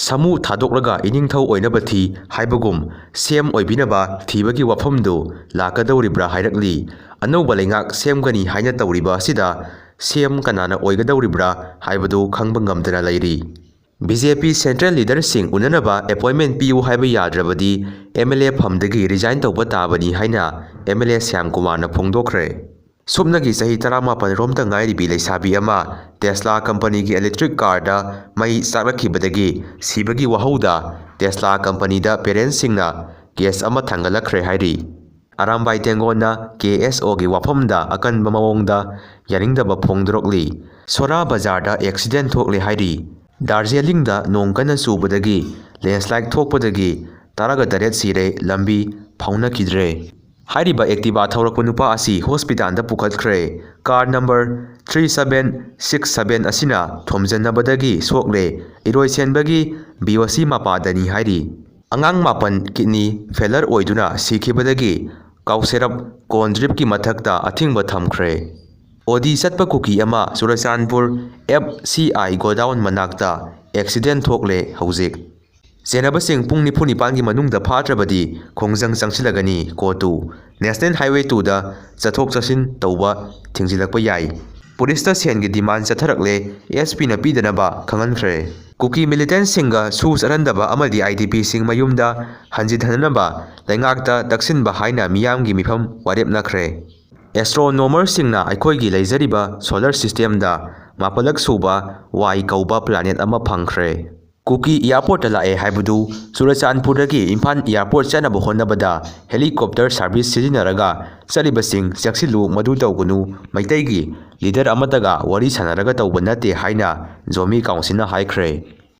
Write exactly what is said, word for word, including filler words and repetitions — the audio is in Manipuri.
ꯁꯥꯃꯨ ꯊꯥꯗꯣꯛꯂꯒ ꯏꯅꯤꯡꯊꯧ ꯑꯣꯏꯅꯕ ꯊꯤ ꯍꯥꯏꯕꯒꯨꯝ ꯁꯤ ꯑꯦꯝ ꯑꯣꯏꯕꯤꯅꯕ ꯊꯤꯕꯒꯤ ꯋꯥꯐꯝꯗꯨ ꯂꯥꯛꯀꯗꯧꯔꯤꯕ꯭ꯔꯥ ꯍꯥꯏꯔꯛꯂꯤ꯫ ꯑꯅꯧꯕ ꯂꯩꯉꯥꯛ ꯁꯦꯝꯒꯅꯤ ꯍꯥꯏꯅ ꯇꯧꯔꯤꯕ ꯑꯁꯤꯗ ꯁꯤ ꯑꯦꯝ ꯀꯅꯥꯅ ꯑꯣꯏꯒꯗꯧꯔꯤꯕ꯭ꯔꯥ ꯍꯥꯏꯕꯗꯨ ꯈꯪꯕ ꯉꯝꯗꯅ ꯂꯩꯔꯤ꯫ ꯕꯤ ꯖꯦ ꯄꯤ central leaderꯁꯤꯡ ꯎꯅꯅꯕ appointment ꯄꯤꯌꯨ ꯍꯥꯏꯕ ꯌꯥꯗ꯭ꯔꯕꯗꯤ ꯑꯦꯝ ꯑꯦꯜ ꯑꯦ ꯐꯝꯗꯒꯤ resign ꯇꯧꯕ ꯇꯥꯕꯅꯤ ꯍꯥꯏꯅ ꯑꯦꯝ ꯑꯦꯜ ꯑꯦ ꯁ꯭ꯌꯥꯝ ꯀꯨꯃꯥꯔꯅ ꯐꯣꯡꯗꯣꯛꯈ꯭ꯔꯦ꯫ ꯁꯨꯞꯅꯒꯤ ꯆꯍꯤ ꯇꯔꯥꯃꯥꯄꯜ ꯔꯣꯝꯇ ꯉꯥꯏꯔꯤꯕꯤ ꯂꯩꯁꯥꯕꯤ ꯑꯃ Tesla companyꯒꯤ electric carꯗ ꯃꯩ ꯆꯥꯛꯂꯛꯈꯤꯕꯗꯒꯤ ꯁꯤꯕꯒꯤ ꯋꯥꯍꯧꯗ Tesla companyꯗ parentsꯁꯤꯡꯅ case ꯑꯃ ꯊꯥꯡꯒꯠꯂꯛꯈ꯭ꯔꯦ ꯍꯥꯏꯔꯤ꯫ ꯑꯔꯥꯝꯕꯥꯏ ꯇꯦꯡꯒꯣꯟꯅ ꯀꯦ ꯑꯦꯁ ꯑꯣꯒꯤ ꯋꯥꯐꯝꯗ ꯑꯀꯟꯕ ꯃꯑꯣꯡꯗ ꯌꯥꯅꯤꯡꯗꯕ ꯐꯣꯡꯗꯣꯔꯛꯂꯤ꯫ ꯁꯣꯔꯥ ꯕꯖꯥꯔꯗ accident ꯊꯣꯛꯂꯦ ꯍꯥꯏꯔꯤ꯫ ꯗꯥꯔꯖꯤꯂꯤꯡꯗ ꯅꯣꯡ ꯀꯟꯅ ꯆꯨꯕꯗꯒꯤ landslide ꯊꯣꯛꯄꯗꯒꯤ ꯇꯔꯥꯒ ꯇꯔꯦꯠ ꯁꯤꯔꯦ, ꯂꯝꯕꯤ ꯐꯥꯎꯅꯈꯤꯗ꯭ꯔꯦ꯫ ꯍꯥꯏꯔꯤꯕ Activa ꯊꯧꯔꯛꯄ ꯅꯨꯄꯥ ꯑꯁꯤ hospitalꯗ ꯄꯨꯈꯠꯈ꯭ꯔꯦ꯫ Car number three seven six seven ꯑꯁꯤꯅ ꯊꯣꯝꯖꯤꯟꯅꯕꯗꯒꯤ ꯁꯣꯛꯂꯦ꯫ ꯏꯔꯣꯏꯁꯦꯟꯕꯒꯤ B O C ꯃꯄꯥꯗꯅꯤ ꯍꯥꯏꯔꯤ꯫ ꯑꯉꯥꯡ ꯃꯥꯄꯟ kidney failure ꯑꯣꯏꯗꯨꯅ ꯁꯤꯈꯤꯕꯗꯒꯤ ꯀꯥꯎꯁꯦꯔꯞ ꯀꯣꯟꯗ꯭ꯔꯤꯞꯀꯤ ꯃꯊꯛꯇ ꯑꯊꯤꯡꯕ ꯊꯝꯈ꯭ꯔꯦ꯫ ꯑꯣꯗꯤ ꯆꯠꯄ ꯀꯨꯀꯤ ꯑꯃ Churachandpur F C I godown ꯃꯅꯥꯛꯇ accident ꯊꯣꯛꯂꯦ꯫ ꯍꯧꯖꯤꯛ ꯆꯦꯟꯅꯕꯁꯤꯡ ꯄꯨꯡ ꯅꯤꯐꯨ ꯅꯤꯄꯥꯟꯒꯤ ꯃꯅꯨꯡꯗ ꯐꯥꯗ꯭ꯔꯕꯗꯤ ꯈꯣꯡꯖꯪ ꯆꯪꯁꯤꯜꯂꯒꯅꯤ꯫ ꯀꯣꯇꯨ National Highway twoꯗ ꯆꯠꯊꯣꯛ ꯆꯠꯁꯤꯟ ꯇꯧꯕ ꯊꯤꯡꯖꯤꯜꯂꯛꯄ ꯌꯥꯏ꯫ ꯄꯨꯂꯤꯁꯇ ꯁꯦꯟꯒꯤ demand ꯆꯠꯊꯔꯛꯂꯦ, S Pꯅ ꯄꯤꯗꯅꯕ ꯈꯪꯍꯟꯈ꯭ꯔꯦ꯫ ꯀꯨꯀꯤ militantꯁꯤꯡꯒ ꯁꯨ ꯆꯠꯍꯟꯗꯕ ꯑꯃꯗꯤ I D Pꯁꯤꯡ ꯃꯌꯨꯝꯗ ꯍꯟꯖꯤꯟꯍꯟꯅꯕ ꯂꯩꯉꯥꯛꯇ ꯇꯛꯁꯤꯟꯕ ꯍꯥꯏꯅ ꯃꯤꯌꯥꯝꯒꯤ ꯃꯤꯐꯝ ꯋꯥꯔꯦꯞꯅꯈ꯭ꯔꯦ꯫ Astronomerꯁꯤꯡꯅ ꯑꯩꯈꯣꯏꯒꯤ ꯂꯩꯖꯔꯤꯕ solar systemꯗ ꯃꯥꯄꯜꯂꯛ ꯁꯨꯕ Y ꯀꯧꯕ planet ꯑꯃ ꯐꯪꯈ꯭ꯔꯦ꯫ ꯀꯨꯀꯤ airportꯇ ꯂꯥꯛꯑꯦ ꯍꯥꯏꯕꯗꯨ ꯆꯨꯔꯆꯥꯟꯄꯨꯔꯗꯒꯤ ꯏꯝꯐꯥꯜ airport ꯆꯠꯅꯕ ꯍꯣꯠꯅꯕꯗ helicopter service ꯁꯤꯖꯤꯟꯅꯔꯒ ꯆꯠꯂꯤꯕꯁꯤꯡ ꯆꯦꯛꯁꯤꯜꯂꯨ, ꯃꯗꯨ ꯇꯧꯒꯅꯨ, ꯃꯩꯇꯩꯒꯤ leader ꯑꯃꯠꯇꯒ ꯋꯥꯔꯤ ꯁꯥꯟꯅꯔꯒ ꯇꯧꯕ ꯅꯠꯇꯦ ꯍꯥꯏꯅ ꯖꯣꯃꯤ councilꯅ ꯍꯥꯏꯈ꯭ꯔꯦ꯫